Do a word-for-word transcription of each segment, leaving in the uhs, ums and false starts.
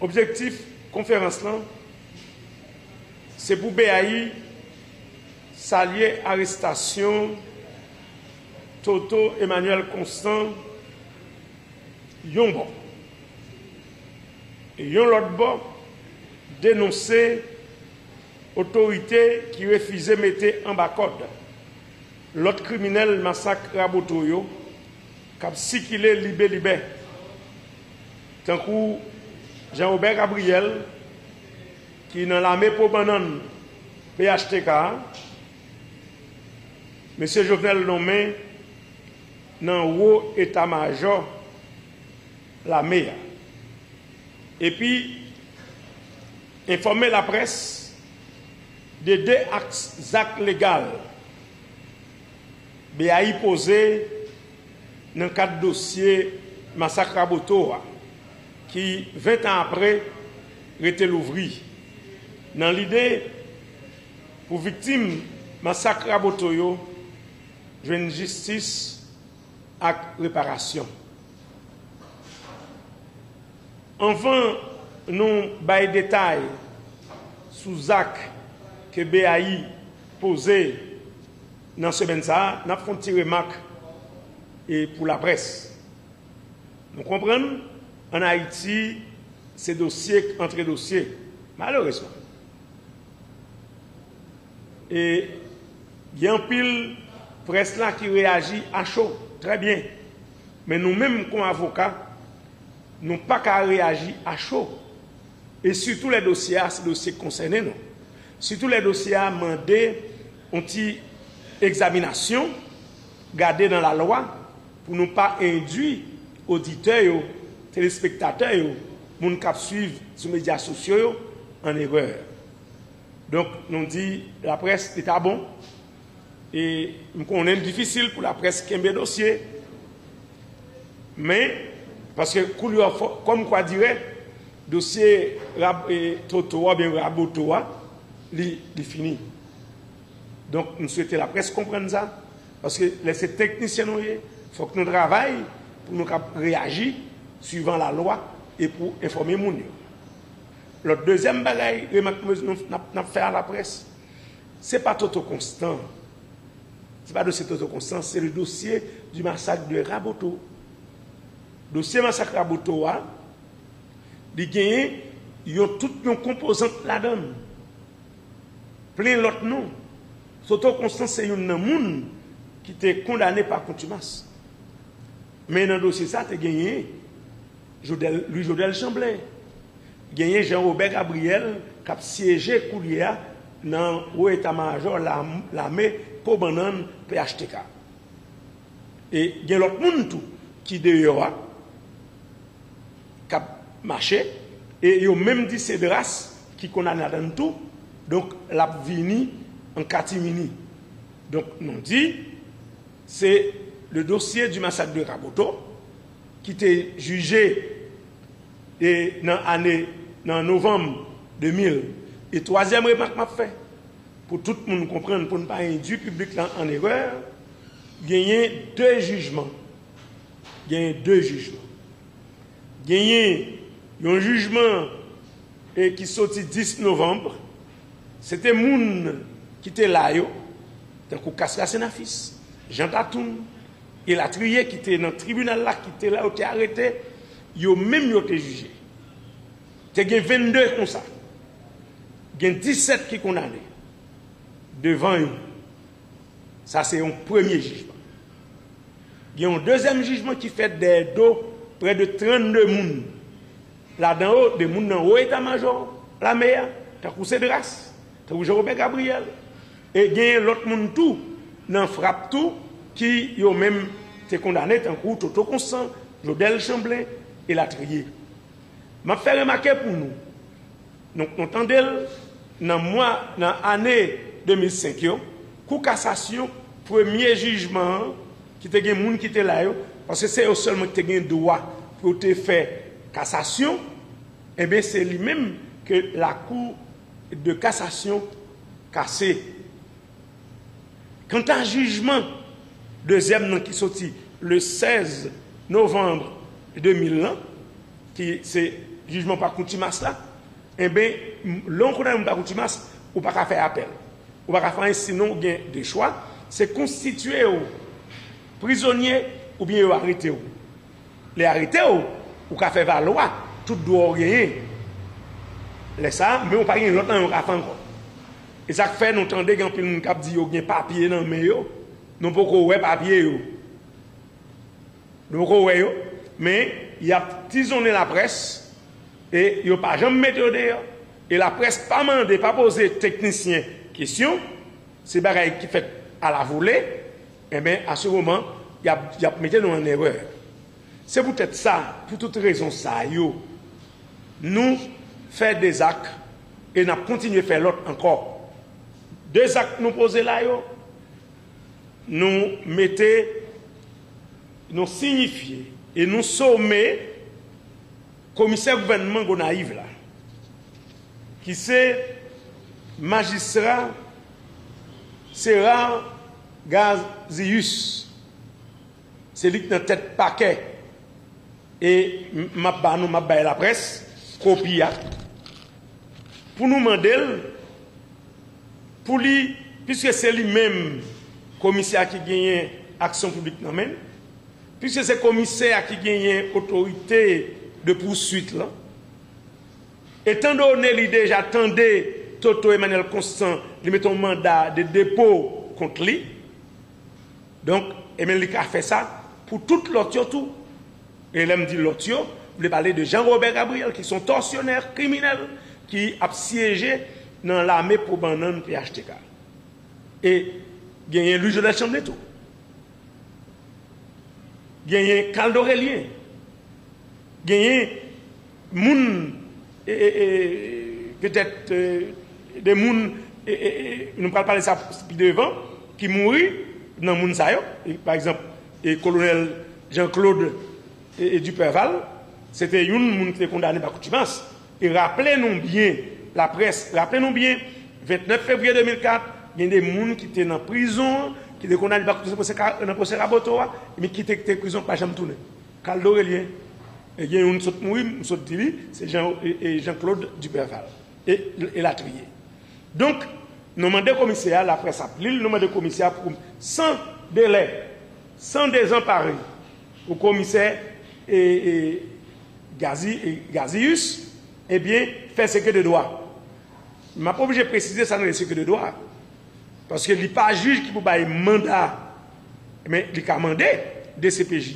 Objektif konferans lan se pou B A I salye arestasyon Toto Emmanuel Constant yon bò, e yon lòt bò, denonse otorite ki refize mete anba kòd lòt kriminèl masak Raboto yo k ap sikile libe libè, tankou Jean Robert Gabriel, ki nan lame po bannann P H T K a, mesye Jovenel nonmen nan wo eta majò lame a. Epi enfòme laprès de de aks, zak legal B A I poze nan kad dosye masak Raboto a, ki ven tan apre rete louvri, nan lide pou viktim masak Raboto yo jwenn jistis ak reparasyon. Anvan nou bay detay sou zak ke B A I poze nan semèn sa a, n ap fè yon ti remak e pou laprès. Nou konprann, ann Ayiti, se dosye k antre dosye, malerezman. E gen anpil près la ki reyaji a cho, trè byen. Men nou menm, kon avoka, nou pa ka reyaji a cho. E sitou lè dosye a se dosye k konsène nou. Sitou lè dosye a mande yon ti egzaminasyon, gade nan lalwa, pou nou pa endwi oditè yo, telespektatè yo, moun k ap swiv sou medya sosyo yo, an erè. Donk, nou di laprès, li ta bon. E m konnen l difisil pou laprès kenbe dosye. Men, paske kou li a fò, kòm kwa dirè, dosye rab, e, Toto a oubyen Raboto a, li, li fini. Donk, m swete laprès konprann sa, paske lè se teknisyen nou ye, fòk nou travay pou nou kab reyaji swivan lalwa e pou enfòme moun yo. Lòt dezyèm bagay, remak nou, nou, n ap, n ap fè a laprès, se pa Toto Constant. Se pa dosye Toto Constant, c'est le dossier du massacre de Raboto. Dosye masak Raboto a, li genyen yon, tout yon konpozant ladan l. Plen lòt non. Toto Constant se youn nan moun ki te kondane pa kontimans. Men nan dosye sa, te genyen Jodel, Louis Jodel Chamblin, genyen Jean Robert Gabriel k ap syeje koulye a nan wo eta majò la, lame Po Bannann, P H T K. E gen lòt moun tou ki deyò a, k ap mache, e yo menm di se Dras ki kondane ladan l tou, donk l ap vini an katimini. Donk, nou di, se le dossier du massacre de Raboto ki te jije e nan ane, nan novanm de mil. E twazyèm remak m ap fè, pou tout moun konprann, pou n pa endwi piblik la an erè, genyen de jijman. Genyen de jijman. Genyen yon jijman, e, ki soti dis novanm. Se te moun ki te la yo, tankou Casca Saint-Nafis, Jean Tatoune, elatriye ki te nan tribinal la, ki te la, yo te arete, yo menm yo te jije. Te gen vennde konsa. Gen disèt ki kondane devan yo. Sa se yon premye jijman. Gen yon dezyèm jijman ki fèt dèyè do prè de trannde moun. Ladan yo, de moun nan wo eta majò lame a, tankou Cedras, tankou Jean Robert Gabriel. E genyen lòt moun tou, nan frap tou, ki yo menm te kondane, tankou Toto Constant, Jodel Chamblin, elatriye. M ap fè remake pou nou, nou, nou tande l nan mwa, nan ane de mil senk yo, Kou Kasasyon, premye jijman an, ki te gen moun ki te la yo, paske se yo sèlman ki te gen dwa pou yo te fè kasasyon, enben, se li menm ke Lakou de Kasasyon kase. Kanta jijman dezyèm nan ki soti le sèz novanm de mil lan, ki se jijman pa kontimas la, enben, lè w kondane moun pa kontimas, ou pa ka fè apèl. Ou pa ka fè anyen, sinon ou gen de chwa, se konstitye w prizonye oubyen yo arete w. Lè arete w, ou ka fè valwa tout dwa w genyen. Lè sa a, men ou pa gen lòt anyen ou ka fè ankò. E sa k fè nou tande gen anpil moun k ap di yo gen papye nan men yo, nou poko wè papye yo. Nou poko wè yo, men y ap tizonnen laprès e yo pa janm mete yo deyò. E laprès pa mande, pa poze teknisyen kesyon, se bagay ki fèt alavole, enben, a se moman, y ap, y ap mete nou an erè. Se poutèt sa, pou tout rezon sa yo, nou fè de zak e n ap kontinye fè lòt ankò. De zak nou poze la yo, nou mete, nou siyifye e nou some komisè gouvènman Gonayiv la, ki se majistra Sera Gazius. Se li k nan tèt pakè. E m ap ba nou, m ap bay laprès kopi a, pou nou mande l pou li, piske se li menm komisè a ki genyen aksyon piblik nan men l, piske se komisè a ki genyen otorite de pouswit lan, etandone li deja tande Toto Emmanuel Constant, li mete yon manda de depo kont li, donk, ebyen, li ka fè sa pou tout lòt yo tou. E lè m di lòt yo, m vle pale de Jean Robert Gabriel, ki se yon tòsyonè kriminèl ki ap syeje nan lame Po Bannann P H T K. E genyen Louis Joseph Chanblin tou. Genyen Carl Dorélien. Genyen moun, e, e, e, petèt, e, de moun, e, e, e, nou pral pale sa pi devan, ki mouri nan moun sa yo. E, pa egzanp, e, kolonèl Jean Claude, e, e, Duperval, se te youn moun ki te kondane pa kontimas. E raple nou byen, laprès, raple nou byen, vennèf fevriye de mil kat, gen de moun ki te nan prizon an, ki te kondane pa kontimas nan pwosè Ka-, nan pwosè Raboto a, men ki te kite prizon pa janm tounen. Carl Dorélien, e gen youn sot mouri, m sot di li, se Jean, e, e Jean Claude Duperval, e, e latriye. Donk, nou mande komisè a, laprès ap li l, nou mande komisè a pou, san delè, san dezanpare, pou komisè, e, e, Gazi-, e, Gazius, ebyen, fè sekre de dwa. M ap oblije presize sa nan sekre de dwa. Paske li pa jij ki pou bay manda, men li ka mande D C P J.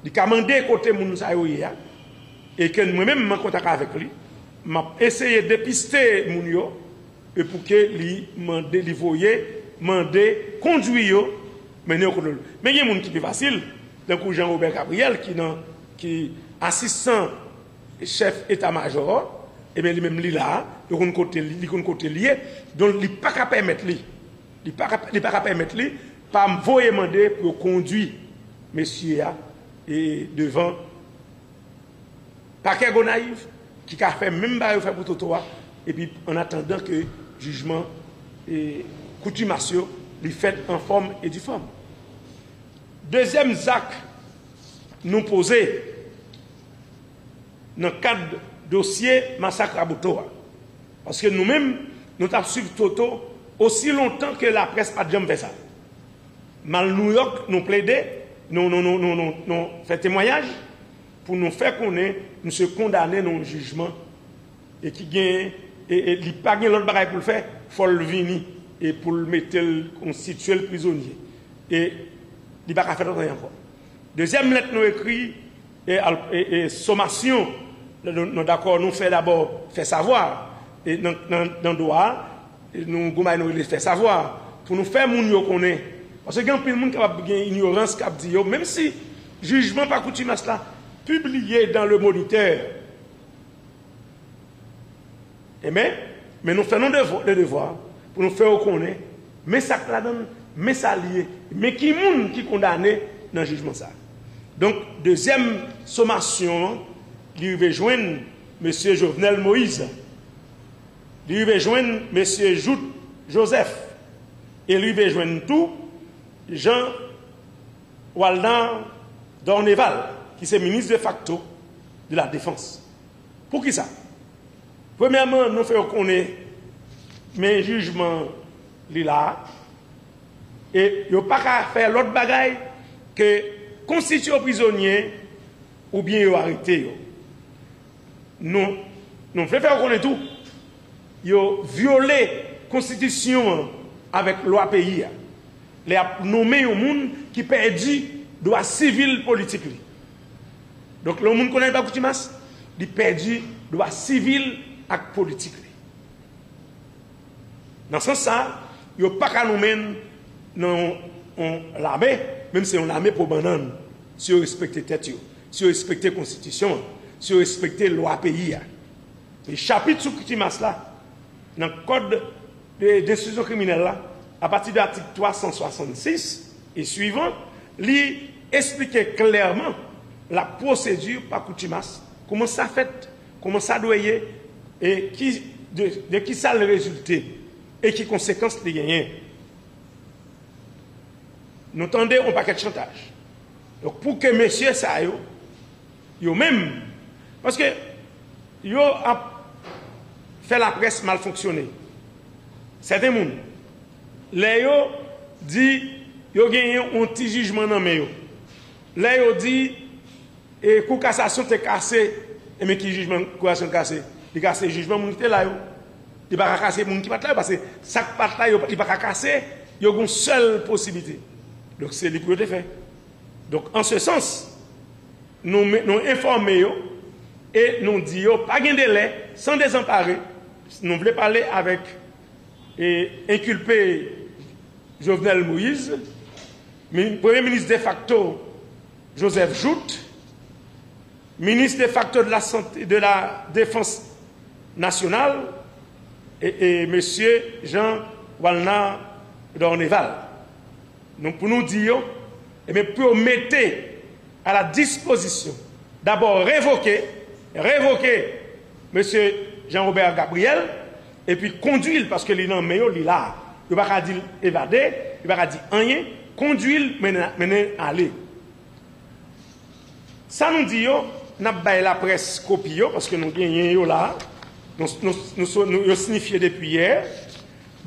Li ka mande kote moun sa yo ye a, e ke mwen menm m an kontak avèk li, m ap eseye depiste moun yo, e pou ke li mande, li voye, mande, kondwi yo, mennen yo kote l. Men gen moun ki pi fasil, tankou Jean Robert Gabriel, ki nan, ki asistan chèf eta majò, ebyen, li menm li la, yo konn kote li, li konn kote li ye, donk li pa ka pèmèt li, li pa ka, li pa ka pèmèt li, pa voye mande pou yo kondwi mesye a, e, devan pakè Gonayiv, ki ka fè menm bagay yo fè pou Toto a, epi an atandan ke jijman, e, kontimas yo, li fèt an fòm e di fòm. Dezyèm zak nou poze nan kad dosye masak Raboto a. Paske nou menm, nou t ap swiv Toto osi lontan ke laprès pa t janm fè sa. M al Nouyòk, nou plede, nou, nou, nou, nou, nou, nou fè temwayaj pou nou fè konnen misye kondane nan yon jijman e ki gen, e, e li pa gen lòt bagay pou l fè, fò l vini e pou l mete l, konstitye l prizonye. E li pa ka fè lòt anyen ankò. Dezyèm lèt nou ekri, e, al-, e, e, somasyon, nou, nou dakò, nou fè dabò fè savwa, e nan, nan, nan dwa a, e nou gon bagay nou rele fè savwa, pou nou fè moun yo konnen. Paske gen anpil moun kapab gen inyorans k ap di yo, menm si jijman pa kontimas la pibliye dans le Moniteur, Ebyen, men nou fè nou devwa, le devwa pou nou fè yo konnen, men sa k ladan l, men sa l ye, men ki moun ki kondane nan jijman sa a. Donk, dezyèm somasyon an, li rive jwenn mesye Jovenel Moïse, li rive jwenn mesye Jouthe Joseph, e li rive jwenn tou Jean Walnar Dorneval, ki se minis defakto de la Defans. Poukisa? Premyèman, nou fè yo konnen men jijman li la a, e yo pa ka fè lòt bagay ke konstitye yo prizonye oubyen yo arete yo. Nou, nou vle fè yo konnen tou, yo vyole konstitisyon an avèk lwa peyi a. Lè y ap nonmen yon moun ki pèdi dwa sivil politik li. Donk, lè yon moun kondanne pa koutimas, li pèdi dwa sivil ak politik li. Nan sans sa, yo pa ka nonmen l nan yon, yon lame, menm se yon lame po bannann, si yo respekte tèt yo, si yo respekte konstitisyon an, si yo respekte lwa peyi a. E chapit sou koutimas la, nan kòd de, de enstriksyon kriminèl la, apati de atik twa san swasannsis e swivan, li esplike klèman la pwosedi pa koutimas, kòman sa fèt, kòman sa dwe ye, e ki, de, de ki sa l rezilte, e ki konsekans li genyen. Nou tande yon pakèt chantaj. Donk, pou ke mesye sa yo, yo menm, paske yo ap fè laprès mal fonksyone. Sèten moun, lè yo di yo genyen yon ti jijman nan men yo, lè yo di e kou kasasyon te kase, ebyen ki jijman kou kasasyon kase? Li kase jijman moun ki te la yo. Li pa ka kase moun ki pa t la yo, paske sa k pa t la yo, li pa ka kase, yo gen yon sèl posiblite. Donk se li pou yo te fè. Donk, an se sans, nou, nou enfòme yo e nou di yo pa gen delè, san dezanpare, nou vle pale avèk e enkilpe Jovenel Moïse, mi- premye minis defakto Joseph Jouthe, minis defakto de la Santé, de la Défense Nationale, e, e mesye Jean Walnar Dorneval. Nou, pou nou di yo, ebyen, pou yo mete a la dispozisyon, dabò revoke, revoke mesye Jean Robert Gabriel, epi kondwi l, paske li nan men yo, li la. Yo pa ka di l evade, yo pa ka di anyen, kondwi l, mennen, mennen ale. Sa nou di yo, n ap bay laprès kopi yo, paske nou genyen yo la. Nou, nou, nou, nou, yo siyifye depi yè.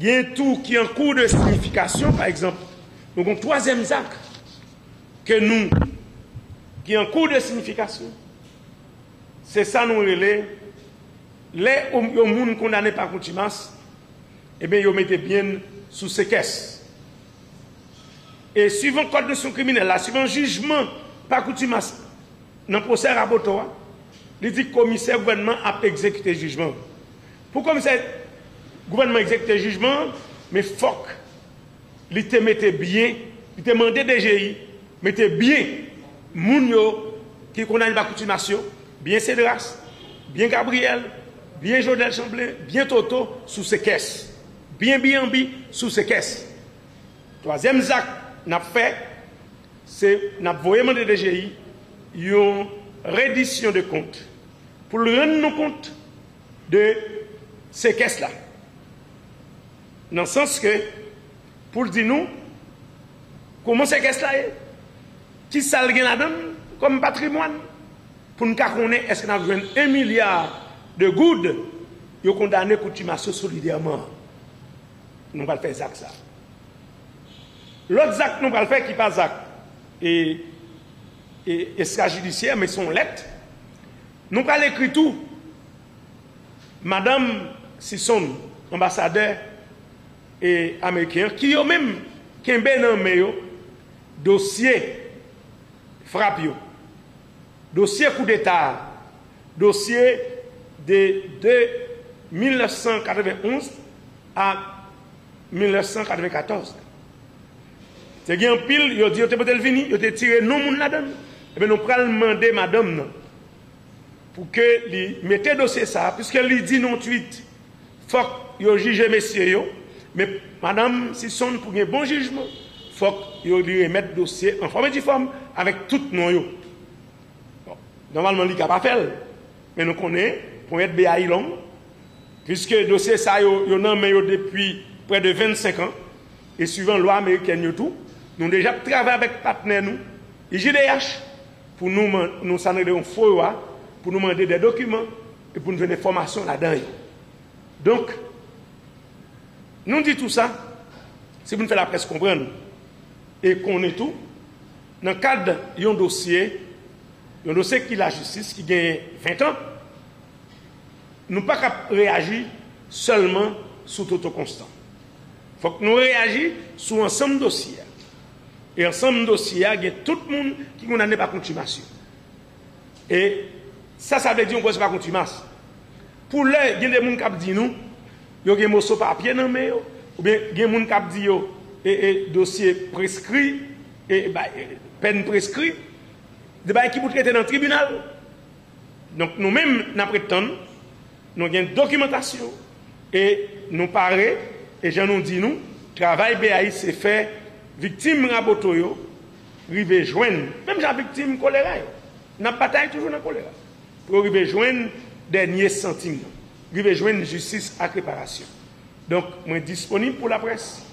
Gen tou ki an kou de siyifikasyon, pa egzanp, nou gen twazyèm zak ke nou, ki an kou de siyifikasyon. Se sa nou rele, lè yon, yon moun kondane pa kontimas, ebyen, yo mete byen l sou sekès. E swivan kòd enstriksyon kriminèl la, swivan jijman pa kontimas nan pwosè Raboto a, li di komisè gouvènman ap egzekite jijman. Pou komisè gouvènman egzekite jijman, men fòk li te mete byen, li te mande D G I mete byen moun yo ki kondane pa kontimas yo, byen Cedras, byen Gabriel, byen Jodel Chamblin, byen Toto sou sekès, byen Bianbi sou sekès. Twazyèm zak n ap fè, se n ap voye mande D G I yon redisyon de kont pou l rann nou kont de sekès la. Nan sans ke, pou l di nou kòman sekès la ye, ki sa l gen ladan l kòm patrimwàn, pou n ka konnen èske n ap jwenn en milya de goud yo kondane kontimas yo solidèman. Nou pral fè zak sa. Lòt zak nou pral fè ki pa zak e, e estrajidisyè, men se yon lèt. Nou pral ekri tou Madanm Sison, anbasadè e ameriken an, ki yo menm kenbe nan men yo dosye frap yo, dosye koudeta a, dosye de, de mil nèf san katrevenn onz a mil nèf san katrevenkatòz. Te gen anpil, yo di yo te pote l vini, yo te tire non moun ladan l. Ebyen, nou pral mande madanm nan pou ke li mete dosye sa a, piske li di nan yon tweet, fòk yo jije mesye yo, men madanm Sison, pou gen bon jijman, fòk yo li remèt dosye an fòm e difòm avèk tout non yo. Bon, nòmalman, li ka pa fè l, men nou konnen ponyèt bèyay long, piske dosye sa yo, yo nan men yo depi prè de vennsenk an, e swivan lwa amerikèn yo tou, nou deja ap travay avèk patnè nou, I J D H, pou nou, man- nou sa n rele yon fowa, pou nou mande de dokiman e pou n jwenn enfòmasyon ladan yo. Donk, nou di tou sa, se pou n fè laprès konprann e konnen tou, nan kad yon dosye, yon dosye ki lajistis, ki genyen ven tan, nou pa ka reyaji sèlman sou Toto Constant. Fòk nou reyaji sou ansanm dosye a. E ansanm dosye a gen tout moun ki kondane pa kontimas yo. E sa, sa vle di yon pwosè pa kontimas. Pou lè, gen de moun k ap di nou, yo gen moso papye nan men yo, oubyen gen moun k ap di yo, e, e, dosye preskri, e, ba, e, pèn preskri, de bagay ki pou trete nan tribinal. Donk, nou menm, n ap ret tann, nou gen dokimantasyon, e nou pare, e jan nou di nou, travay B A I se fè viktim Raboto yo rive jwenn, menm jan viktim kolera yo, n ap batay toujou nan kolera, pou yo rive jwenn dènye santim nan, rive jwenn jistis ak reparasyon. Donk, mwen disponib pou laprès.